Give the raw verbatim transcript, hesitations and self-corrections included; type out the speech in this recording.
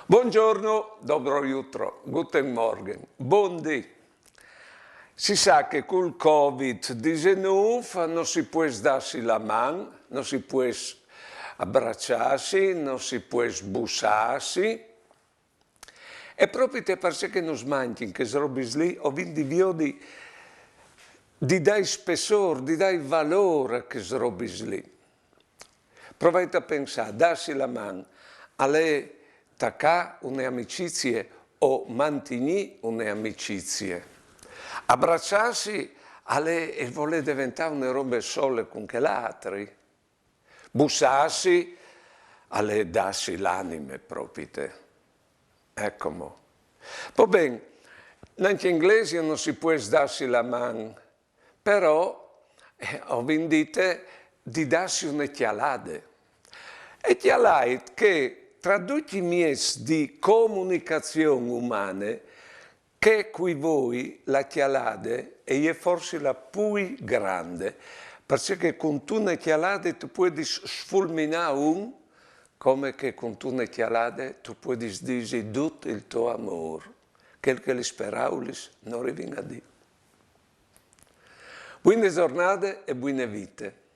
Buongiorno, dobro jutro, guten Morgen, bundì. Si sa che cul Covid disenûf no si pues dâsi la man, no si pues abraçâsi, no si pues bussâsi. E propite parcè che nus mancjin chês robis li, o vin di viodi di dâi spessôr, di dâi valôr a chês robis li. Provait a pensâ, dâsi la man, al è tacâ une amicizie o mantignî une amicizie. Abraçâsi al è, al è volê deventâ une robe sole cun chel altri. Bussâsi al è dâsi l'anime propite. Eco mo. Po ben, nancje in glesie no si pues dâsi la man, però, eh, o vin dite di dâsi une cjalade. E cjalait che tra ducj i mieçs di comunicazion umane, chê cui voi la cjalade e je forsit la plui grande, parcè che cuntune cjalade tu puedis sfulminâ un, come che cuntune cjalade tu puedis dîsi dut il to amôr, chel che lis peraulis no rivin a dî. Buine zornade e buine vite.